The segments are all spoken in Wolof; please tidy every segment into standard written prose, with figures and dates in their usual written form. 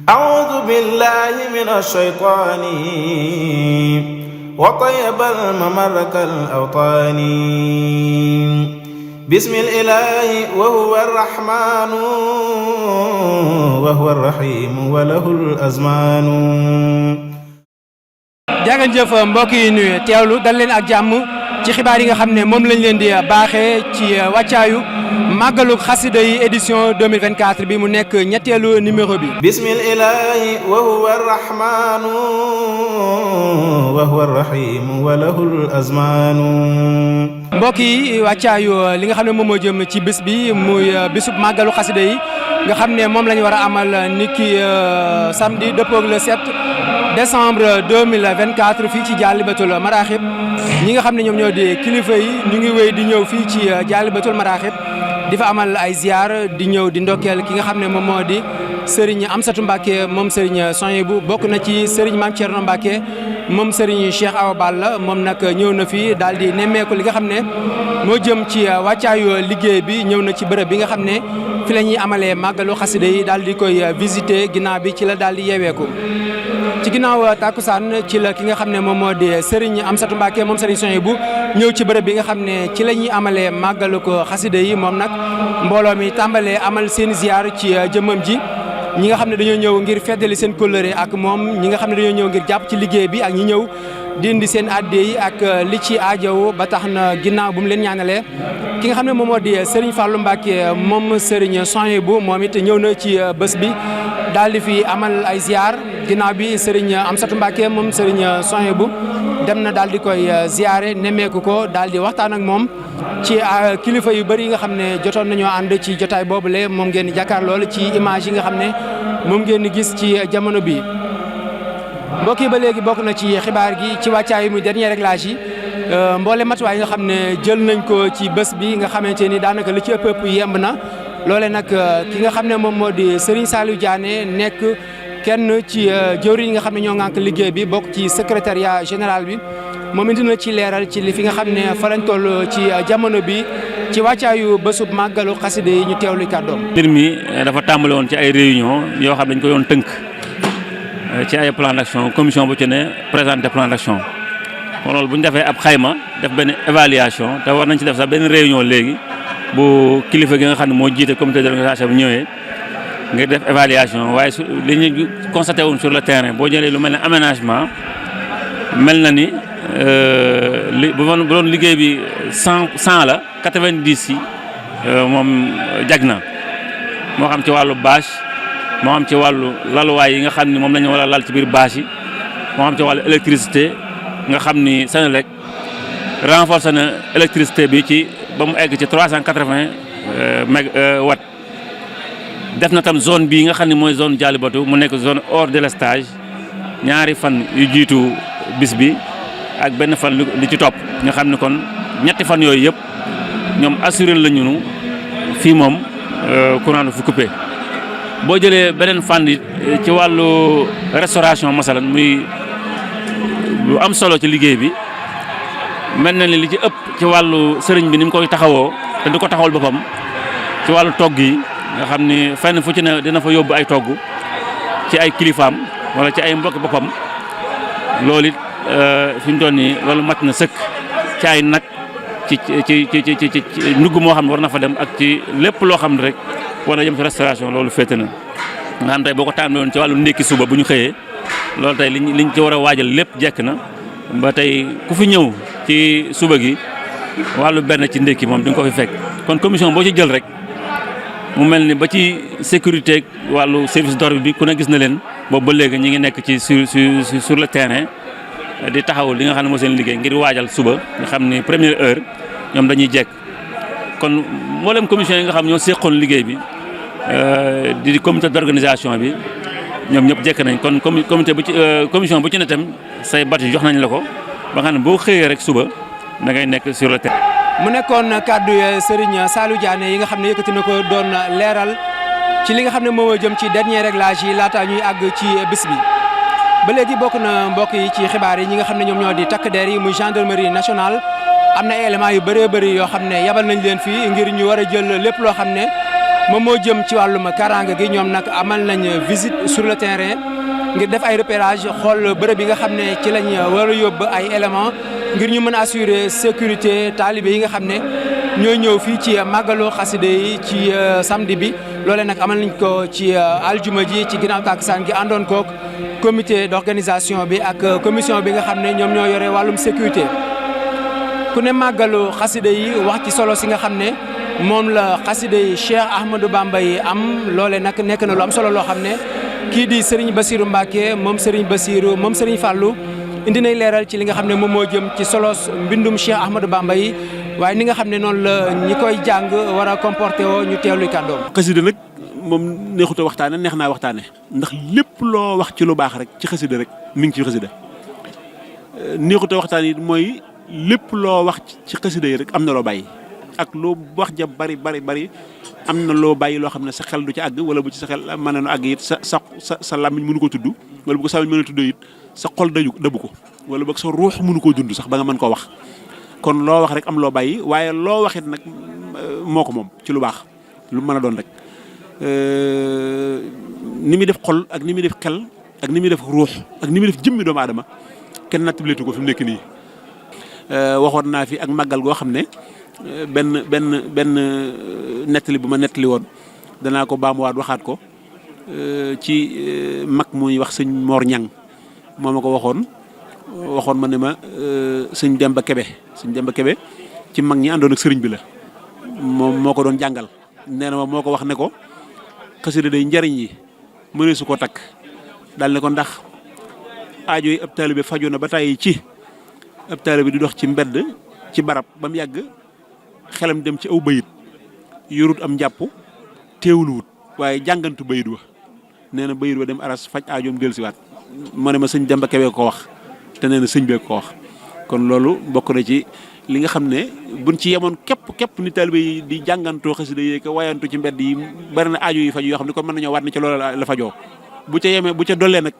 أعوذ بالله من الشيطان وطيب الممر كالأوطان بسم الإله وهو الرحمن وهو الرحيم وله الأزمان. jaa ngeen jëf mbokk yi nuyu teewlu dal leen ak jàmm ci xibaar yi nga xam ne moom lañ leen di baaxee ci wàccaayu màggalu xasida yi édition 2024 bi mu nekk ñetteelu numéro bi. bismillahi wa huwa arrahmanu wa huwa arrahim wa lahul azmanu. mbokk yi wàccaayu li nga xam ne moom moo jëm ci bés bi muy bésub màggalu xasida yi nga xam ne moom la ñu war a amal niki samedi dëppoog le 7 décembre 2024 fii ci Jaalibatul Maraaxib ñi nga xam ne ñoom ñoo di kilifa yi ñu ngi wéy di ñëw fii ci Jaalibatul Maraaxib di fa amal ay ziar di ñëw di ndokkeel ki nga xam ne moom moo di Serigne Amsatou Mbacké moom Serigne Souhaïbou bokk na ci Serigne Mame Thierno Mbacké moom Serigne Cheikh Awa Balla moom nag ñëw na fi daal di nemmeeku li nga xam ne moo jëm ci wàccaayu liggéey bi ñëw na ci bërëb bi nga xam ne fi la ñuy amalee màggalu xasida yi daal di koy visiter ginnaaw bi ci la daal di yeeweeku. ci ginnaaw takkusaan ci la ki nga xam ne moom moo di Serigne Amsatou Mbacké moom Serigne Souhaïbou ñëw ci bërëb bi nga xam ne ci la ñuy amalee màggalu ko xasida yi moom nag mbooloo mi tàmbalee amal seen ziar ci jëmmam ji ñi nga xam ne dañoo ñëw ngir feddali seen kóllëre ak moom ñi nga xam ne dañoo ñëw ngir jàpp ci liggéey bi ak ñi ñëw di indi seen adde yi ak li ci aajow ba tax na ginnaaw bu mu leen ñaanalee ki nga xam ne moom moo di Serigne Fallou Mbacké moom Serigne Souhaïbou moom it ñëw na ci bés bi daal di fi amal ay ziar ginnaaw bi Serigne Amsatou Mbacké moom Serigne Souhaïbou dem na daal di koy ziare nemmeeku ko daal di waxtaan ak moom ci kilifa yu bëri yi nga xam ne jotoon nañoo ànd ci jotaay boobule moom ngeen di jàkkaar lool ci image yi nga xam ne moom ngeen di gis ci jamono bi mbokk yi ba léegi bokk na ci xibaar gi ci wàccaay muy dernier réglage yi mboole matuwaay yi nga xam ne jël nañ ko ci bés bi nga xamante ni daanaka li ci ëpp yemb na loole nag ki nga xam ne moom moo di Serigne Saliou Diané nekk kenn ci jëwriñ yi nga xam ne ñoo ngànk liggéey bi bokk ci secrétariat général bi moom indi na ci leeral ci li fi nga xam ne fa lañ toll ci jamono bi ci wàccaayu bésub màggalu xaside yi ñu teewlu kàddoom. mbir mi dafa tàmbale woon ci ay réunion yoo xam ne dañ ko doon tënk ci ay plan d'action commission bu ci ne présenté plan d'action kon loolu bu ñu defee ab xayma def benn évaluation te war nañ ci def sax benn réunion léegi bu kilifa gi nga xam ne moo jiite comité d'organisation bi ñëwee ngir def évaluation waaye su li ñu constaté woon sur le terrain boo jëlee lu mel ne aménagement mel na ni bu doon liggéey bi 100 la 90 yi moom jag na moo xam ci wàllu bâche moo xam ci wàllu laluwaay yi nga xam ni moom la ñu war a lal ci biir bâche yi moo xam ci wàllu électricité nga xam ni Senelec renforcé na électricité bi ci ba mu egg ci 380 watt def na tam zone bii nga xam ne mooy zone Dialibatu mu nekk zone hors délestage ñaari fan yu jiitu bis bi ak benn fan li ci topp nga xam ne kon ñetti fan yooyu yëpp ñoom assuré la ñu fii moom courant du fi coupé boo jëlee beneen fan ci wàllu restauration masalan muy lu am solo ci liggéey bi mel na ni li ci ëpp ci wàllu sëriñ bi ni mu koy taxawoo te du ko taxawal boppam ci wàllu togg yi nga xam ni fenn fu ci ne dina fa yóbbu ay togg ci ay kilifaam wala ci ay mbokki boppam loolu it fi mu toll nii loolu mat na sëkk ci ay nag ci ndugg moo xam ne war na fa dem ak ci lépp loo xam ne rek war na jëm ci restauration loolu féete na nga xam tey boo ko tàmbaloon ci wàllu ndékki suba bu ñu xëyee loolu tey liñ ci war a waajal lépp jekk na ba tey ku fi ñëw ci suba gi wàllu benn ci ndékki moom di nga ko fi fekk kon commission boo ci jël rek mu mel ni ba ci sécurité wàllu service d'ordre bi ku ne gis na leen boobu ba léegi ñi ngi nekk ci sur le terrain di taxaw li nga xam ne moo seen liggéey ngir waajal suba nga xam ni première heure ñoom dañuy jekk kon mboolem commission yi nga xam ñoo seqoon liggéey bi di comité d'organisation bi ñoom ñëpp jekk nañ kon comité bu ci commission bu ci ne tam say badge jox nañ la ko ba nga xam ne boo xëyee rek suba da ngay nekk sur le terrain. mu nekkoon kàddu Serigne Saliou Diané yi nga xam ne yëkkati na ko doon leeral ci li nga xam ne moo jëm ci dernier réglage yi laata ñuy àgg ci bis bi. ba léegi bokk na mbokk yi ci xibaar yi ñi nga xam ne ñoom ñoo di takk der yi muy gendarmerie nationale am na ay éléments yu bëree bëri yoo xam ne yabal nañ leen fii ngir ñu war a jël lépp loo xam ne moom moo jëm ci wàllum kaaraange gi ñoom nag amal nañ visite sur le terrain ngir def ay repérage xool bërëb yi nga xam ne ci lañ war a yóbbu ay éléments ngir ñu mën a assurer sécurité taalibe yi nga xam ne ñooy ñëw fii ci màggalu xasida yi ci samedi bi. loolee nag amal nañ ko ci aljuma ji ci ginnaaw takkusaan gi àndoon kook comité d'organisation bi ak commission bi nga xam ne ñoom ñoo yore wàllum sécurité. ku ne màggalu xasida yi wax ci solo si nga xam ne moom la xasida yi Cheikh Ahmadou Bamba yi am loole nag nekk na lu am solo loo xam ne kii di Serigne Bassirou Mbacké moom Serigne Bassirou moom Serigne Fallou indi nay leeral ci li nga xam ne moom moo jëm ci solos mbindum Cheikh Ahmadou Bamba yi waaye ni nga xam ne noonu la ñi koy jàng war a comporté woo ñu teewlu kàddoom. xasida nag moom neexut a waxtaane neex naa waxtaane ndax lépp loo wax ci lu baax rek ci xasida rek mi ngi ci xasida neexut a waxtaane it mooy lépp loo wax ci xasida yi rek am na loo bàyyi ak loo wax ja bari am na loo bàyyi loo xam ne sa xel du ci àgg wala bu ci sa xel mën na àgg it sa làmmiñ mënu ko tudd wala bu ko sa làmmiñ mën a tudd it sa xol dabu ko wala boog sa ruux mënu koo dund sax ba nga mën koo wax kon loo wax rek am loo bàyyi waaye loo waxit nag moo ko moom ci lu baax lu mën a doon rek ni muy def xol ak ni muy def xel ak ni muy def ruux ak ni muy def jëmmi doomu aadama kenn nattableetu ko fi mu nekk nii waxoon naa fi ak màggal goo xam ne benn nettali bu ma nettali woon danaa ko baamuwaat waxaat ko ci mag muy wax sëñ Mor Ñang moo ma ko waxoon ma ne ma sëñ Demba Kebe ci mag ñi àndoon ak sëriñ bi la moom moo ko doon jàngal nee na ma moo ko wax ne ko xasida day njariñ yi mënee su ko takk daal ne ko ndax aajo yi ab taalibe fajoo na ba tàyyi ci ab taalibe di dox ci mbedd ci barab ba mu yàgg xelam dem ci aw bayit yorut am njàpp teewluwut waaye jàngantu bayit wa nee na bayit wa dem aras faj aajoom dellusiwaat ma ne ma sëñ Demba Kebe ko wax te nee na sëñ bee ko wax kon loolu bokk na ci li nga xam ne buñ ci yemoon képp ni taalibe yi di jàngantoo xasida yi ko wayantu ci mbedd yi bari na aajo yi faju yoo xam ne kon mën nañoo waat ne ci loolu la fajoo bu ca yemee bu ca dollee nag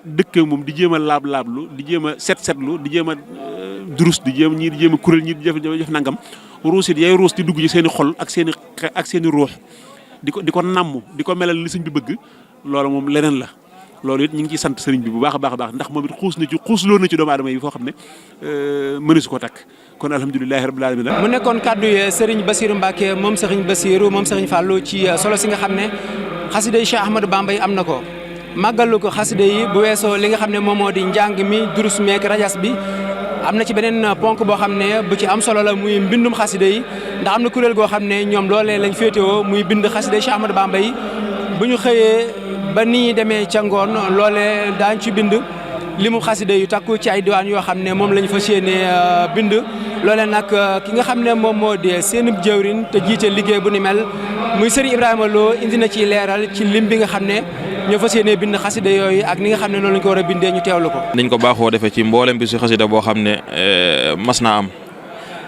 dëkk moom di jéem a laablu di jéem a setlu di jéem a durus di jéem a kuréel ñii di jëf nangam ruus it yaay ruus di dugg ci seen i xol ak seen i ruux di ko namm di ko melal li sëñ bi bëgg loolu moom leneen la loolu it ñu ngi ciy sant sëriñ bi bu baax a baax ndax moom it xuusloo na ci doomu aadama yi foo xam ne mënu su ko takk kon alhamdulilahi rabbil alamin mu nekkoon kàddu yi Serigne Bassirou Mbacké moom Serigne Bassirou moom Serigne Fallou ci solo si nga xam ne xasida yi Cheikh Ahmadou Bamba yi am na ko màggalu ko xasida yi bu weesoo li nga xam ne moom moo di njàng mi durus meek rajas bi am na ci beneen ponk boo xam ne bu ci am solo la muy mbindum xasida yi ndax am na kuréel goo xam ne ñoom loolee lañ féetewoo muy bind xasida yi Cheikh Ahmadou Bamba yi bu ñu xëyee ba ni demee ca ngoon loolee daañ ci bind limu xasida yu takku ci ay diwaan yoo xam ne moom la ñu fas yéenee bind loolee nag ki nga xam ne moom moo di seen jëwrin te jiite liggéey bu ni mel muy Serigne Ibrahima Lo indi na ci leeral ci lim bi nga xam ne ñoo fas yéenee bind xasida yooyu ak ni nga xam ne noonu lañ ko war a bindee ñu teewlu ko. niñ ko baaxoo defee ci mboolem bisu xasida boo xam ne mas naa am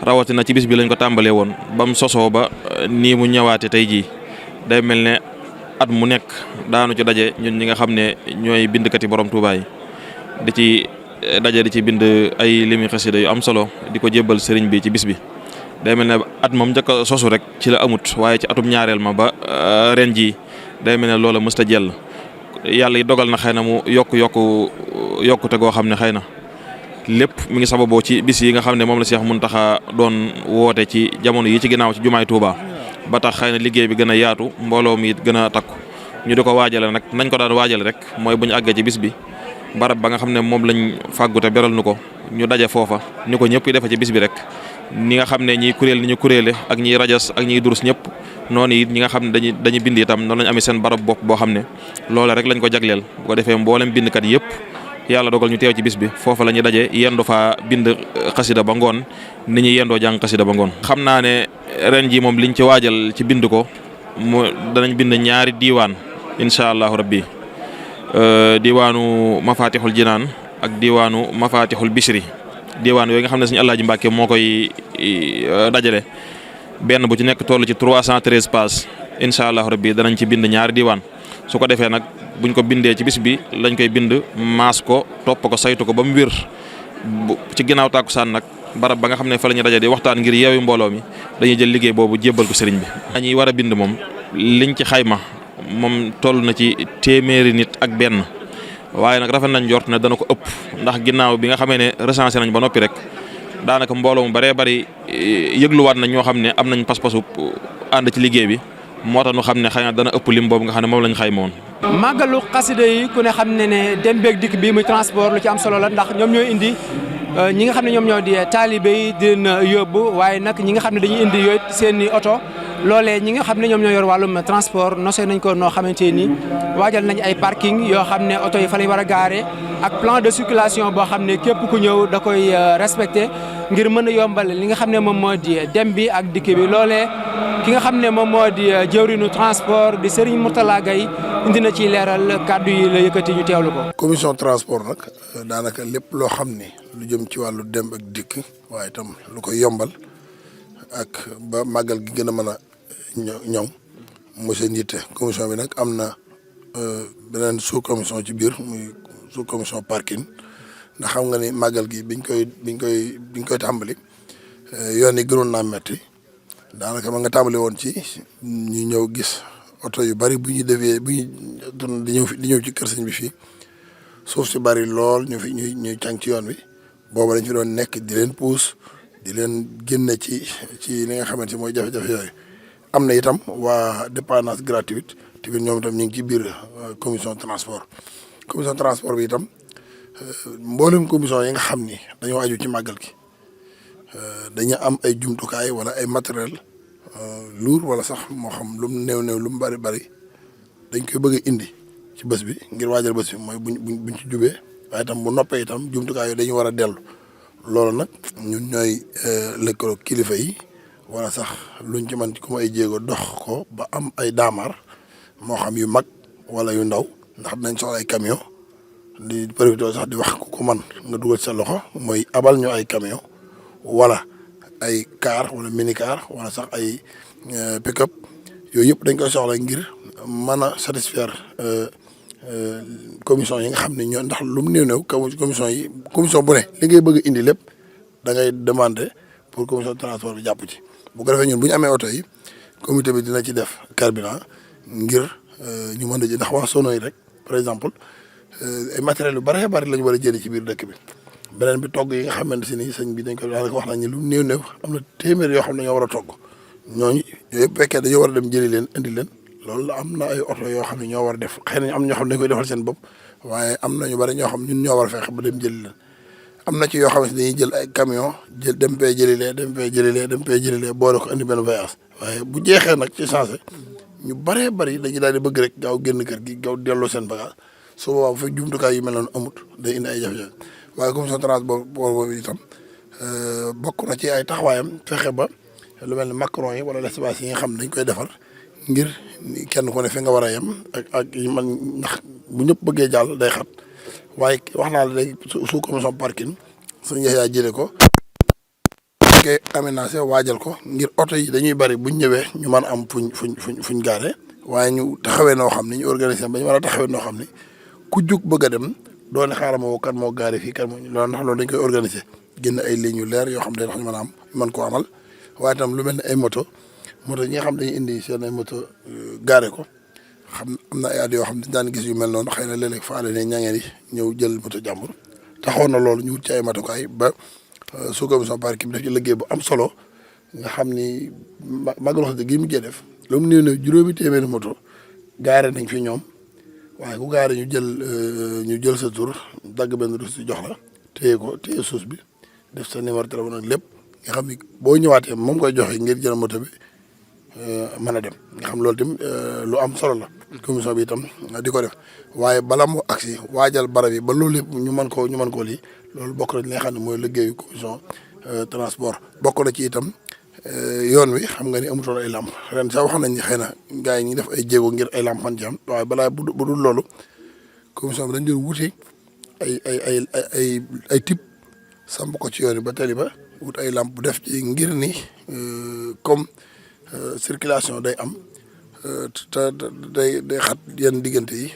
rawatina ci bis bi lañ ko tàmbalee woon ba mu sosoo ba nii mu ñëwaate tey jii day mel ne at mu nekk daanu ci daje ñun ñi nga xam ne ñooy bindkati borom Tuubaa yi di ci daje di ci bind ay limi xasida yu am solo di ko jébbal sëriñ bi ci bis bi day mel ne at moom njëkk a sosu rek ci la amut waaye ci atum ñaareel ma ba ren jii day mel ne loola mësta jell yàlla yi dogal na xëy na mu yokkute goo xam ne xëy na lépp mi ngi sababoo ci bis yi nga xam ne moom la Cheikh Mountakha doon woote ci jamono yi ci ginnaaw ci jumaay Touba ba tax xëy na liggéey bi gën a yaatu mbooloo mi it gën a takku ñu di ko waajale nag nañ ko daan waajale rek mooy bu ñu àggee ci bis bi barab ba nga xam ne moom lañ fàggute beral nu ko ñu daje foofa ni ko ñëpp defe ci bis bi rek ni nga xam ne ñiy kuréel ni ñu kuréele ak ñiy rajas ak ñiy durus ñëpp noonu it ñi nga xam ne dañuy bind itam noonu lañ amee seen barab bopp boo xam ne loola rek lañ ko jagleel bu ko defee mboolem bindkat yëpp yàlla dogal ñu teew ci bis bi foofa la ñuy daje yendu faa bind xasida ba ngoon ni ñuy yendoo jàng xasida ba ngoon. xam naa ne ren ji moom liñ ci waajal ci bind ko mu danañ bind ñaari diiwaan incha allahu rabbi diiwaanu mafatixul jinaan ak diiwaanu mafatixul bisri diiwaan yooyu nga xam ne suñu Alaaji Mbàkke moo koy dajale benn bu ci nekk toll ci 313 pages incha allahu rabbi danañ ci bind ñaari diiwaan su ko defee nag buñ ko bindee ci bis bi lañ koy bind maas ko topp ko saytu ko ba mu wér ci ginnaaw tàkkusaan nag barab ba nga xam ne fa la ñuy daje di waxtaan ngir yeewi mbooloo mi dañuy jël liggéey boobu jébbal ko sëriñ bi. dañuy war a bind moom liñ ci xayma moom toll na ci téeméeri nit ak benn waaye nag rafet nañ njort ne dana ko ëpp ndax ginnaaw bi nga xamee ne recensé nañ ba noppi rek daanaka mbooloo mu baree bari yëgluwaat nañ ñoo xam ne am nañ pas-pasu ànd ci liggéey bi moo tax ñu xam ne xëy na dana ëpp lim boobu nga xam ne moom lañ xayma woon. màggalu xasida yi ku ne xam ne dem beeg dikk bi muy transport lu ci am solo la ndax ñoom ñooy indi ñi nga xam ne ñoom ñoo di taalibe yi di leen yóbbu waaye nag ñi nga xam ne dañuy indi yooyu seen i oto loolee ñi nga xam ne ñoom ñoo yor wàllum transport nosee nañ ko noo xamante ni waajal nañ ay parking yoo xam ne oto yi fa lañ war a gaare ak plan de circulation boo xam ne képp ku ñëw da koy respecté ngir mën a yombal li nga xam ne moom moo di dem bi ak dikk bi loolee ki nga xam ne moom moo di jëwriñu transport di Serigne Mourtala Gaye indi na ci leeral kàddu yi la yëkkati ñu teewlu ko. commission transport nag daanaka lépp loo xam ni lu jëm ci wàllu dem ak dikk waaye itam lu koy yombal ak ba màggal gi gën a mën a ñoŋ monsieur Ndiite commission bi nag am na beneen sous commission ci biir muy sous commission parking ndax xam nga ni màggal gi biñ koy tàmbali yoon yi gënoon naa metti daanaka ma nga tàmbali woon ci ñu ñëw gis oto yu bari bu ñu defee bu ñu doon di ñëw ci kër sëñ bi fii suuf si bari lool ñuy càng ci yoon wi booba dañ fi doon nekk di leen puus di leen génne ci li nga xamante mooy jafe-jafe yooyu. am na itam waa dépendance gratuite tamit ñoom itam ñu ngi ci biir commission transport bi itam mboolem commission yi nga xam ni dañoo aju ci màggal gi dañu am ay jumtukaay wala ay matériel lourd wala sax moo xam lu mu néew lu mu bari dañ koy bëgg a indi ci bés bi ngir waajal bés bi mooy buñ ci jubee waaye itam bu noppee itam jumtukaay yooyu dañu war a dellu loolu nag ñun ñooy lëkkaloo kilifa yi wala sax luñ ci mën comme ay jéego dox ko ba am ay daamar moo xam yu mag wala yu ndaw ndax dinañ soxla ay camion di profité sax di wax ku man nga dugal ci sa loxo mooy abal ñu ay camion wala ay car wala mini car wala sax ay pick-up yooyu yëpp dañ koy soxla ngir mën a satisfaire commission yi nga xam ne ñoo ndax lu mu néew commission bu ne li ngay bëgg indi lépp da ngay demander pour commission transport bi jàpp ci bu ko defee ñun bu ñu amee oto yi comité bi dina ci def carburant ngir ñu mën a ji ndax waa sono yi rek par exemple ay matériels yu bëree bëri la ñu war a jëlee ci biir dëkk bi beneen bi togg yi nga xamante si ni sëñ bi dañ ko daanaka wax nañ ne lu néew am na téeméer yoo xam ne ñoo war a togg ñooñu yooyu yëpp fekkee dañoo war a dem jëli leen indi leen loolu am na ay oto yoo xam ne ñoo war a def xëy na am ñoo xam ne dañ koy defal seen bopp waaye am na ñu bëri ñoo xam ñun ñoo war a fexe ba dem jëli leen am na ci yoo xam ne dañuy jël ay camion dem fee jëli lee boole ko indi benn voyage waaye bu jeexee nag ci changé ñu bëree bëri dañuy daal di bëgg rek gaaw génn kër gi gaaw delloo seen bagage su boobaa bu fekk jumtukaay yu mel noonu amut day indi ay jafe-jafe waaye commission transport boobu itam bokk na ci ay taxawaayam fexe ba lu mel ne macron yi wala l'espace yi nga xam dañ koy defar ngir kenn ku ne fi nga war a yem ak man ndax bu ñëpp bëggee jàll day xat waaye wax naa la léegi sous commission parking suñu yaa jëlee ko koy aménagé waajal ko ngir oto yi dañuy bari buñ ñëwee ñu mën am fuñ gaare waaye ñu taxawee noo xam ni ñu organisé ba ñu mën a taxawee noo xam ni ku jug bëgg a dem doone xaaral ma woo kan moo gaare fii kan moo loolu ndax loolu dañ koy organisé génn ay lignes yu leer yoo xam ne dañ mën a am mën koo amal waaye itam lu mel ne ay moto yi nga xam dañuy indi seen ay moto gaare ko xam am na ay at yoo xam ne daan gis yu mel noonu xëy na léeg-léeg faale ne ñangeen yi ñëw jël moto jàmbur taxoon na loolu ñu wut ci ay matukaay ba sous commission parking bi def ci liggéey bu am solo nga xam ni Magal Xasida gi mu jee def lu mu néew ne juróomi téeméeri moto gaare nañ fi ñoom waaye ku gaare ñu jël sa tur dagg benn rus si jox la téye suus bi def sa numéro téléphone ak lépp nga xam ni boo ñëwaatee moom koy joxe ngir jël moto bi mën a dem nga xam loolu tamit lu am solo la commission bi itam di ko def waaye bala mu agsi waajal barab yi ba loolu yëpp ñu mën koo lii loolu bokk na li nga xam ne mooy liggéeyu commission transport bokk na ci itam yoon wi xam nga ni amutoon ay làmp ren sax wax nañ ni xëy na gars yi ñu def ay jéego ngir ay làmp fan ci am waaye balaa bu dul loolu commission bi dañ doon wuti ay type samp ko ci yoon wi ba tali ba wut ay làmp bu def ci ngir ni comme circulation day am te day xat yenn diggante yi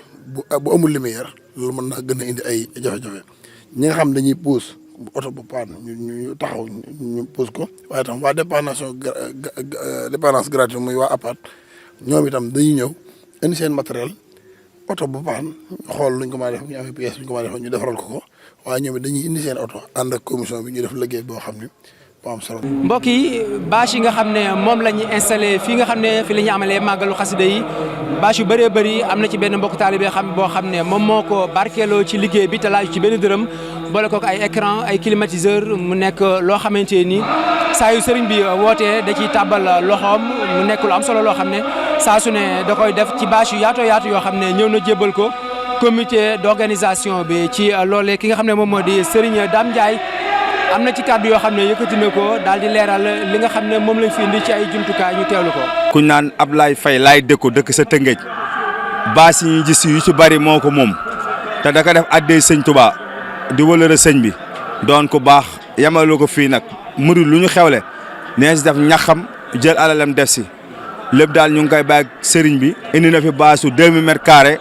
bu amul lumière loolu mën naa gën a indi ay jafe-jafe ñi nga xam dañuy pousse oto bu paan ñu taxaw ñu pousse ko waaye tam waa dépendance gratuite muy waa APAT ñoom itam dañuy ñëw indi seen matériel oto bu paan xool luñ ko mën a def ñu amee pièce luñ ko mën a def ñu defaral ko waaye ñoom it dañuy indi seen oto ànd ak commission bi ñu def liggéey boo xam ne bu am solo. mbokk yi bâche yi nga xam ne moom la ñu installé fii nga xam ne fi la ñu amalee màggalu xasida yi bâche yu bëree bëri am na ci benn mbokk taalibe boo xam ne moom moo ko barkeeloo ci liggéey bi te laaju ci benn dërëm boole kook ay écran ay climatiseur mu nekk loo xamante ni saa yu sëriñ bi wootee da ciy tàbbal loxoom mu nekk lu am solo loo xam ne saa su ne da koy def ci bâche yu yaatoo yoo xam ne ñëw na jébbal ko comité d'organisation bi ci loolee ki nga xam ne moom moo di Serigne Dame Ndiaye am na ci kàddu yoo xam ne yëkkati na ko daal di leeral li nga xam ne moom lañ fi indi ci ay jumtukaay ñu teewlu ko. kuñ naan Ablaye Faye laay dëkk sa Tëngéej bâche yi ñu gis yu ci bari moo ko moom te da ko def addee sëñ Touba di wëlëre sëñ bi doon ko baax yamalu ko fii nag murid lu ñu xewle nee si def ñaxam jël alalam def si lépp daal ñu ngi koy bàyyi sëriñ bi indi na fi bâche su 2000 mètres carrés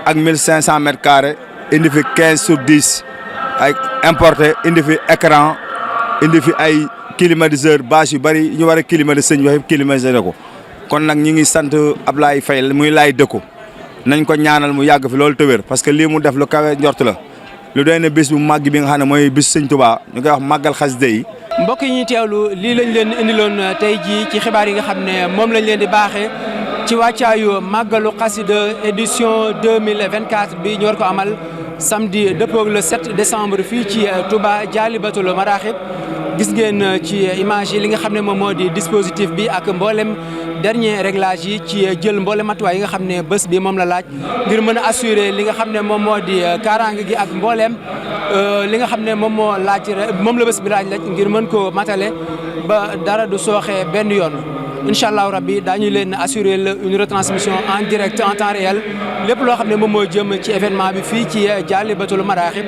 ak 1500 mètres carrés indi fi 15/10 ay importé indi fi écran indi fi ay climatiseur bâche yu bari ñu war a climatiser sëñ bi wax climatiser ko kon nag ñi ngi sant Ablaye Faye muy laay dëkku nañ ko ñaanal mu yàgg fi loolu te wér parce que lii mu def lu kawe njort la lu doy na bis bu màgg bi nga xam ne mooy bis sëñ Touba ñu koy wax màggal xasida yi. mbokk yi ñuy teewlu lii lañ leen indiloon tey jii ci xibaar yi nga xam ne moom lañ leen di baaxee ci wàccaayu màggalu xasida édition 2024 bi ñu war ko amal samedi dëppoog le 7 décembre fii ci Touba Dialibatoul Marakhib gis ngeen ci image yi li nga xam ne moom moo di dispositif bi ak mboolem dernier réglage yi ci jël mboolem matuwaay yi nga xam ne bés bi moom la laaj ngir mën a assurer li nga xam ne moom moo di kaaraange gi ak mboolem li nga xam ne moom moo laaj moom la bés bi laaj ngir mën ko matale ba dara du sooxee benn yoon. incha allahu rabbi daañu leen assurer une retransmission en direct en temps réel lépp loo xam ne moom moo jëm ci événement bi fii ci Dialibatoul Marakhib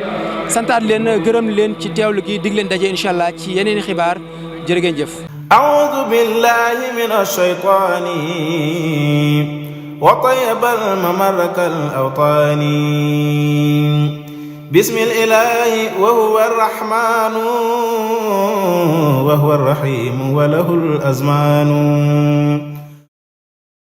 santaat leen gërëm leen ci teewlu gi dig leen daje incha allah ci yeneen i xibaar jërë ngeen jëf. a'uudu billahi minash shaytaani wa tayyibal mamarkal awtaani bismil ilaahi wa huwa rahmaanu wa huwa rahiimu wa lahul azmaanu